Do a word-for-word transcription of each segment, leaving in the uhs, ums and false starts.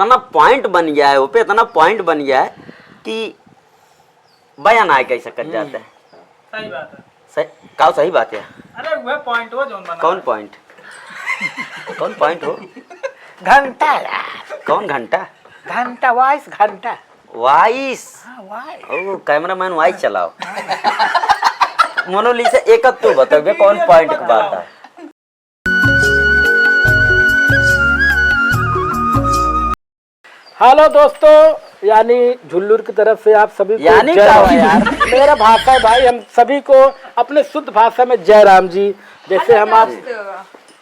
इतना पॉइंट बन गया है, वो पे इतना पॉइंट बन गया है कि बयां ना कह सकत जाते हैं। सही बात है। सही, का सही बात है? अरे, वह पॉइंट हो जौन बना कौन है। पॉइंट? कौन पॉइंट हो? घंटा यार। कौन घंटा? घंटा, वॉइस घंटा। वॉइस? हाँ, वॉइस। ओ, कैमरामैन वॉइस चलाओ। मोनालिसा, एक अब तू बताओ, बे, कौन पॉइंट की बात है? हेलो दोस्तों, यानी झुल्लुर की तरफ से आप सभी को यानी जय क्या राम हुआ जी। यार? मेरा भाषा है भाई, हम सभी को अपने शुद्ध भाषा में जय राम जी। जैसे हम आप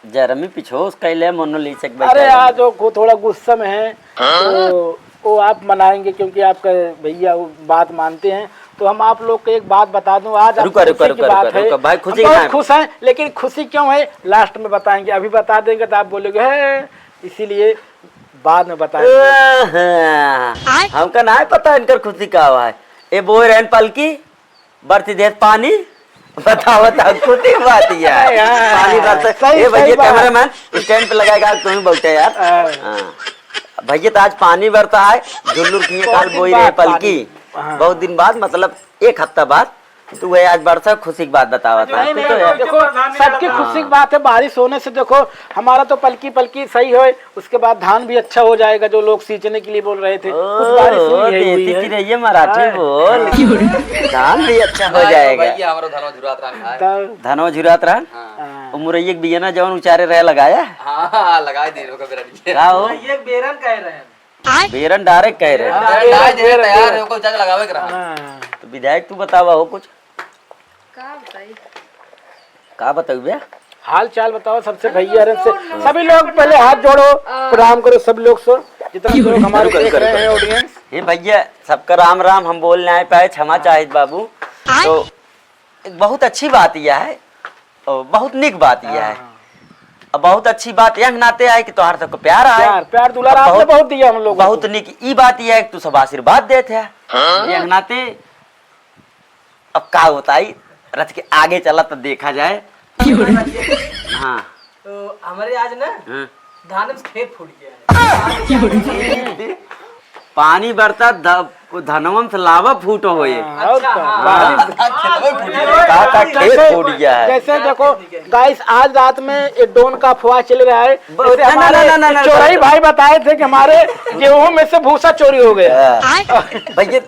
जय रमी पिछोस कैले मोनालिसा के अरे बैठा आज है। वो थोड़ा गुस्सा में है, तो वो आप मनाएंगे क्योंकि आपका भैया वो बात मानते हैं। तो हम आप लोग को एक बात बता दूं, आज आप रुका, रुका, खुशी की रुका, बात रुका, है। रुका, भाई, खुशी हम की बहुत बात। खुश हैं, लेकिन खुशी क्यों है लास्ट में बताएंगे। अभी बता देंगे तो आप बोलोगे, "है, इसीलिए बाद में बताएंगे।" आहा, हमका ना पता इनकर खुशी का हुआ है। ए बोए रहन पलकी, बरती देत पानी, बताओ, बताओ, खुशी बात ही है। अरे यार, पानी बरसा, सही, ए भैया, सही बात। कैमरामैन, स्टैंड पे लगाएगा, तुम ही बैठे यार। हाँ। हाँ। भैया, तो आज पानी बरसा है, झुल्लुर किए बहुत काल दिन बोई रहे बाद पलकी। पानी। हाँ। बहुत दिन बाद, मतलब, एक हफ्ता बाद, तो वह आज बरसा, खुशी की बात बतावा था। नहीं, तो नहीं, तो यार, देखो, सबकी खुशी की हाँ। बात है, बारिश होने से देखो, हमारा तो पलकी, पलकी सही होए, उसके बाद धान भी अच्छा हो जाएगा, जो लोग सींचने के लिए बोल रहे थे, कुछ बारिश ओ, हुई है, देसी हुई है। चिरैया मराठी हाँ। बोल। हाँ। धान भी अच्छा हो भाई, जाएगा। भैया, हमरो धनवा झुरात रहन भाई। तब धनवा झुरात रहन? हाँ। हाँ। ओ मुरैया के बियना जवन उचारे रहे लगाया? हाँ, हाँ, लगाए दे, ओकर बेरा नहीं। का हो? मुरैया के बेरन कहे रहे। बेरन डायरेक्ट कहे रहे। हाँ, डायरेक्ट बेरन, डायरेक्ट तैयार बेरन। है, ओकर जग लगावे के रहा। हाँ। तो विधायक तू बतावा हो कुछ? का बताई? का बताई बे? हाल चाल बताओ सबसे हेलो भैया रे से। दोस्तों, सभी नमस्कार, लोग पहले हाथ प्रणाम। जोड़ो, अ, प्रणाम करो सब लोग से, जितना लोग हमारे रुको, देख रुको, रहे रुको। हैं ऑडियंस। हे भैया, सबका राम राम, हम बोल नहीं पाए, क्षमा हाँ। चाहित बाबू। आय? तो एक बहुत अच्छी बात यह है, और बहुत निक बात यह है। हाँ। अब बहुत अच्छी बात यह नाते आए कि तोहार सबको प्यार आए। प्यार, प्यार दुलार अब आपने बहुत, बहुत दिया हम लोगों बहुत को। निक ई बात यह है कि तू सब आशीर्वाद देते हैं। हाँ। यह नाते अब का होता है, रथ के आगे चला तो देखा जाए। क्यों रे? हाँ। तो हमारे आज ना हाँ। धान में से खेत फूट गया है। पानी बरता ध-, धनवन से लावा फूटो होए। हाँ, और अच्छा, का? हाँ। पानी हाँ। का, का खेत जैसे, फूट गया है। जैसे देखो, गाइस, आज रात में ये ड्रोन का अफवाह चल रहा है। ब-, जैसे ना, ना, हमारे ना, ना, ना, चोरई ना। भाई बताए थे कि हमारे गेहूं में से भूसा चोरी हो गया। हाँ। भैया,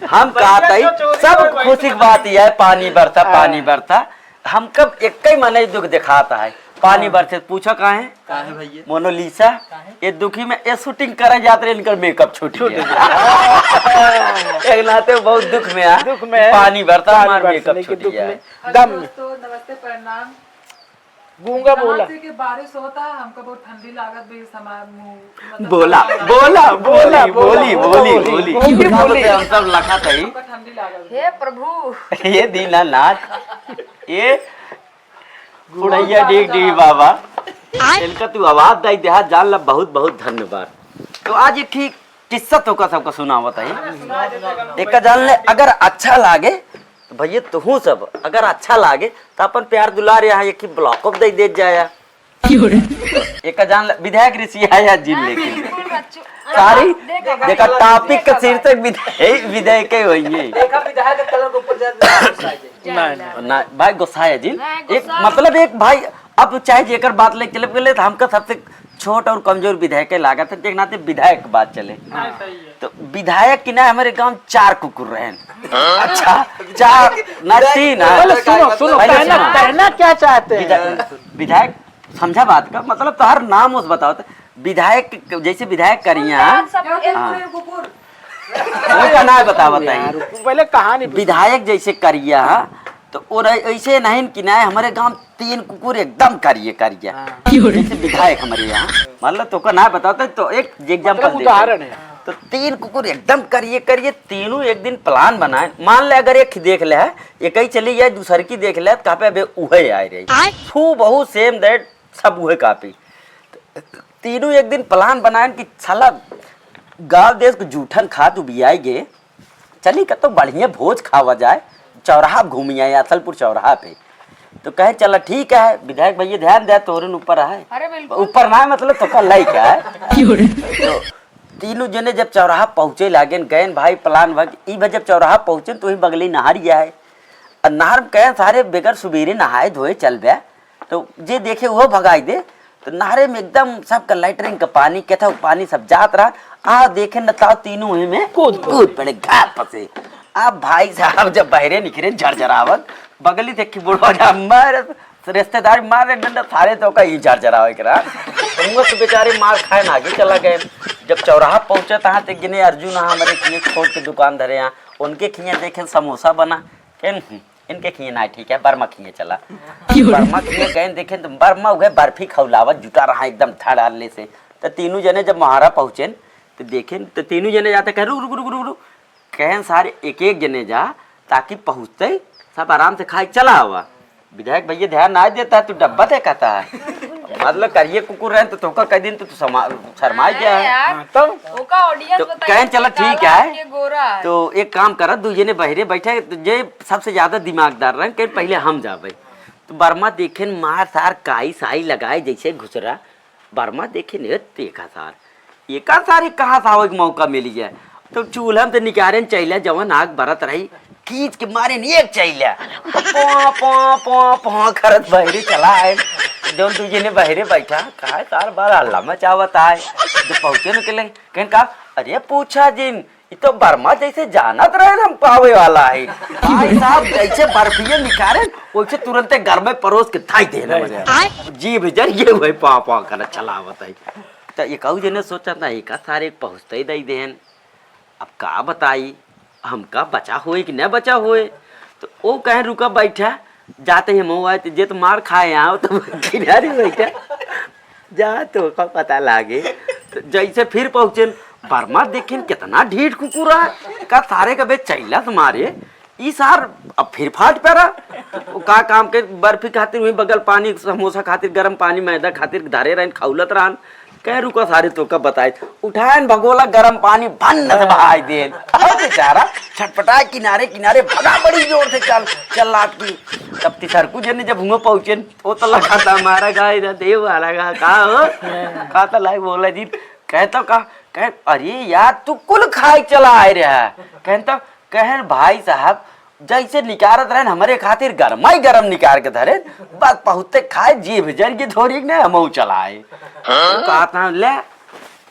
हम कहा था, सब खुशी की बात यह है, पानी बरसा, हाँ। पानी बरसा। हम कब एक ही मने दुख दिखाता है, पानी हाँ। बरसे, पूछो काहे? काहे भैया? मोनालिसा, काहे? ये दुखी में ये शूटिंग करे जात रहे, इनकर मेकअप छूट छूट गया। गया। एक नाते बहुत दुख में है, दुख में है। पानी बरसा, पानी हमारा बरसने मेकअप के छूट दुख गया में। है। हेलो गम में। दोस्तों, नमस्ते, प्रणाम। गूंगा जहाँ बोला। से कि बारिश होता है, हमको बहुत ठंडी लागत भी समा-, मुंह, मतलब, बोला, ठंडी लागत। बोला, बोला, बोली, बोला, बोली, बोला, बोली, बोली। बोली। गूंगी बोली। हम सब लखा तई। हमको ठंडी लागत। हे प्रभु। ये दीनानाथ, ये गुड़ैया डीग डीग बाबा, आय। इनका तू आवाज दई देहा, जान ला, बहुत, बहुत धन्यवाद। तो आज एक ठीक किस्सा तोका सबका सुनावत है। एक जान ले, अगर अच्छा लागे तो भैया, तुहू सब अगर अच्छा लागे तो अपन प्यार दुलार यहाँ एक ही ब्लॉक दे दे जाया। क्यों रे? एक जान ले, विधायक ऋषि आया जिन लेके। बिल्कुल बच्चों। सारी देखो, देखा, देखो, टॉपिक का देखो, शीर्षक विधायक, विधायक के होइए। देखा, विधायक के कलर के ऊपर जा, जा, जा, जा। नहीं, नहीं। ना, भाई गुस्सा है जिन। नहीं, एक, गुस्सा मतलब एक भाई, अब चाहे जेकर बात लेके चले गए तो हमका सबसे छोट और कमजोर विधायक के लागत है, देखना ते विधायक के बात चले। हाँ, सही है। तो विधायक की ना हमारे गांव चार कुकुर रहे। अच्छा, चार, ना तीन, हाँ। पहले सुनो, सुनो, पहले कहना, सुनो। कहना क्या चाहते हैं? विधायक, विधायक, समझा बात का मतलब, तो हर नाम उस बताओ तो, विधायक, जैसे विधायक करिया, हाँ। उनका ना बतावत है। यार, पहले कहानी विधायक जैसे करिया, तो वो रह-, ऐसे नहीं कि ना, हमारे गांव तीन कुकुर एकदम करिए, करिए। हाँ। जैसे विधायक हमारे यहाँ, मतलब, तोका ना बतावत है, तो एक एग्जांपल मतलब, देते हैं। उदाहरण है। तो तीन कुकुर एकदम करिए, करिए, तीनों एक दिन प्लान बनाए। मान ले, अगर एक देख ले है, एक ही चली जाए, दूसर की देख ले, तो कहाँ पे अबे उहे आए रही। आय। फू बहुत सेम दैट, सब उहे कॉपी। तीनों एक दिन प्लान बनाएन कि साला गाँव देश के जूठन खात उबियाए गे, चली कतो बढ़िया भोज खावा जाए, चौराहा पे घूमी आए, असलपुर चौराहा पे। तो कहे, "चला ठीक है, विधायक भैया ध्यान दे, तोरे न ऊपर है।" अरे बिल्कुल। ऊपर ना, मतलब, तोका लइका है। क्यों रे? तो तीनों जने जब चौराहा पहुँचे लागेन, गएन भाई plan भग, ई बा जब चौराहा पहुँचेन तो वही बगली नहरिया है। और नहर में कहेन सारे बेगर सुबेरे नहाए धोए चल बे। तो जे देखे वो भगाई दे। तो नहरे में एकदम सबका latrine का पानी, केथा पानी सब जात रहा। आ देखे न ताव तीनों वही में कूद पड़े। कूद पड़े घाट पर से। अब भाई साहब जब बहरे निकरे झरझरावत, बगली देखी बुढ़वा जा मारे रिश्तेदार मारे डंडा सारे तो का ही झरझरावे के रहा। तो वो तो बेचारे मार खाए ना आगे चला गए। जब चौराहा पहुँचे तहाँ ते गिने अर्जुन हाँ हमारे किए छोट के दुकान धरे हैं, उनके खिए देखे समोसा बना। कहेन, "हम्म, इनके खिए ना ठीक है, बर्मा खिए चला।" बर्मा खिए गए देखे तो बर्मा उहे बर्फी खौलावत जुटा रहा एकदम धड़ाले से। तो तीनों जने जब महारा पहुँचे तो देखे तो तीनों जने जाते कहे, "रुक, रुक, रुक, रुक, रुक।" कहेन सारे एक एक जने जा, ताकि पहुँचते सब आराम से खाए चला आवा। विधायक भैया ध्यान ना देता है, तू डब्बा ते कहता है। मतलब करिए कुकुर रहे तो तोका कह दिन तो तू समा-, शर्माए गया है। यार, हाँ, तो? ओका audience तो बताइए कहेन चला कि ठीक काला है। के गोरा है। तो एक काम करा, दू जने बहरे बैठे, तो जे सबसे ज्यादा दिमागदार रहे, कहेन पहले हम जाबे। तो बर्मा देखेन मार सार काई साई लगाए जैसे घुसरा। बर्मा देखेन, "ए, देखा सार, एका सार ही कहाँ से आवे के मौका मिली है?" तो चूल्हा में से निकारेन चैला, जवन आग बरत रही, खींच के मारेन एक चैला, पो, पो, पो, पो करत बहरे चला आए। जौन दू जने बहरे बैठा, कहा, "सार बड़ा हल्ला मचावत आए।" जब पहुँचे न के लगे, कहेन का, "अरे पूछा जिन, ई तो बर्मा जैसे जानत रहे हम पावे वाला है।" भाई साहब जैसे बर्फिये निकारे, वैसे तुरंते घर में परोस के धाई देना मजा। जीभ जरिए हुए पा पा कर चलावत है। तो एक आऊ जने सोचा था, "एका सारे पहुँचते ही दई देहन, अब का बताई, हमका बचा होए कि न बचा होए?" तो वो कहे, "रुका बैठा, जाते ही हम आए तो जे तो मार खाए आओ तो किनारे बैठा।" जा तो का पता लागे। तो जैसे फिर पहुँचेन, बर्मा देखेन कितना ढीठ कुकुर है, का सारे का बे चैला से मारे, ई सार अब फिर फाट पड़ा। वो का काम के बर्फी खातिर वहीं बगल पानी, समोसा खातिर, गरम पानी, मैदा खातिर धरे रहन, खौलत रहन। कह, "रुका सारे तो का बताए।" उठाएन भगोला गरम पानी भन्न से बहाई देन। अब बेचारा छटपटाए किनारे किनारे भगा बड़ी जोर से चल, चल लात की। तब तिसरकू जने जब हुआ पहुँचेन, वो तो लगा था हमारा गाय ना देव वाला गा, का हो? का तो लाई बोला जी, कहे तो का, कहे, "अरे यार, तू कुल खाए चला आए रहा।" कहेन तो, कहेन, "भाई साहब, जैसे निकारत रहन, हमरे खातिर गरमाई गरम निकार के धरे, बस बहुते खाए, जीभ जर के धोरी ने हमहू चलाए।" हाँ? कहत हन, "ले,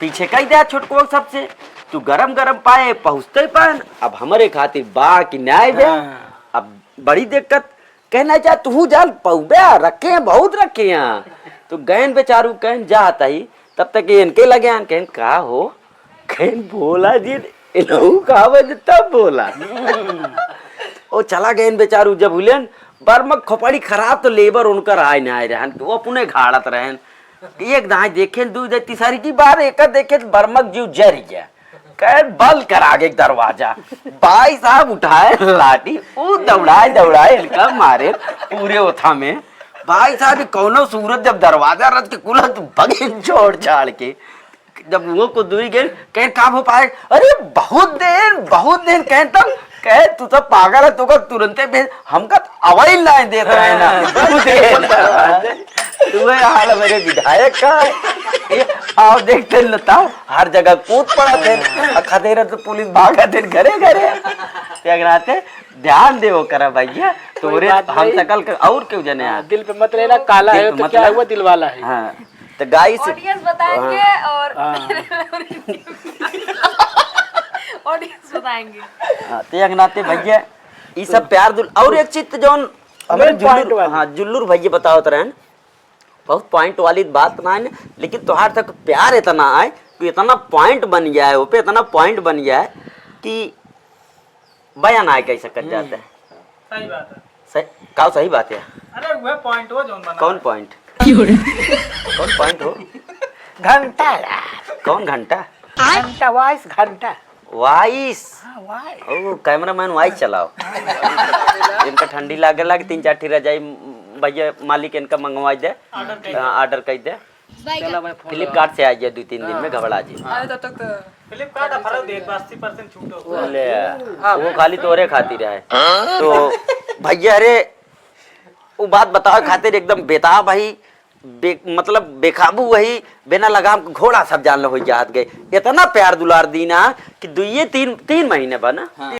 पीछे कही दे छोटको सबसे, तू गरम गरम पाए, पहुँचते पान, अब हमरे खातिर बा कि नाय बे?" हाँ। अब बड़ी दिक्कत, कहना जा, "तू जान पौबे, रखे हैं, बहुत रखे हैं।" तो गैन बेचारू कहन जात ही, तब तक ये इनके लगे आन, कहन, "का हो?" कहेन, "बोला जी, इनहू का बजे तब बोला।" ओ चला गएन बेचारू जब हुलेन, बर्मक खोपड़ी खराब तो लेबर उनकर आए ना आए रहन, वो अपने घाड़त रहन। एक दाएं देखेन, दू दे, तीसरी की बार एक देखे तो बर्मक जीव जर गया। कहे, "बल करा के दरवाजा।" भाई साहब उठाए लाठी, ऊ दौड़ाए, दौड़ाए इनका मारे पूरे ओथा में। भाई साहब, ई कौनो सूरत जब दरवाजा रच के कुलत बगे छोड़ छाड़ के, जब वो को दुई गेल, कहे, "का हो पाए?" "अरे, बहुत देर, बहुत देर," कहे, तब कहे, "तू तो पागल है, तू का तुरंते भेज, हमका तो अवैल ना देत रहे ना।" तू है हाल मेरे विधायक का। ए, आओ देखते न ता, हर जगह कूद पड़ा थे, आ खदेरे तो पुलिस भागा थे घरे घरे। ते अगर आते, ध्यान दे ओकरा भैया, तोरे बात हम नहीं। सकल के और केहू जने हाँ, आ। दिल पे मत लेना, काला दिल है पे तो मत क्या लेना। हुआ, दिल वाला है। हाँ, तो गाइस, audience बताएंगे हाँ। और हाँ। Audience बताएंगे। हाँ, ते एक नाते भैया, ई सब प्यार दुल-, और एक चीज तो जौन हमारे main जुल्लूर, point वाली। हाँ, जुल्लूर भैया बतावत रहन, बहुत point वाली बात ना है, लेकिन तोहार तक प्यार इतना आए कि इतना point बन गया है, वो पे इतना point बन गया है कि बयां ना कह सकत हम्म। जाता है। सही बात है। सही, का सही बात है? अरे वह point हो जौन बना कौन है। Point? कौन point हो? घंटा यार। कौन घंटा? घंटा, voice घंटा। Voice? हाँ, voice। ओ, cameraman voice चलाओ। इनका ठंडी लागे लागे, तीन चार ठी रजाई, भैया मालिक इनका मंगवाई दे। Order कर हाँ, order कर दे। चला भाई, phone Flipkart से आ गया दो तीन दिन में, हाँ। घबरा जी। अरे तब तक तो Flipkart offer दे, अस्सी percent छूट हो। ले, हाँ। वो खाली तोरे खातिर है। तो भैया रे, वो बात बतावे खातिर एकदम बेताब है। बे, मतलब बेकाबू वही बिना लगाम के घोड़ा सब जान लो हो जात गए। इतना प्यार दुलार दीना कि दुइये तीन, तीन महीने बा ना। हाँ।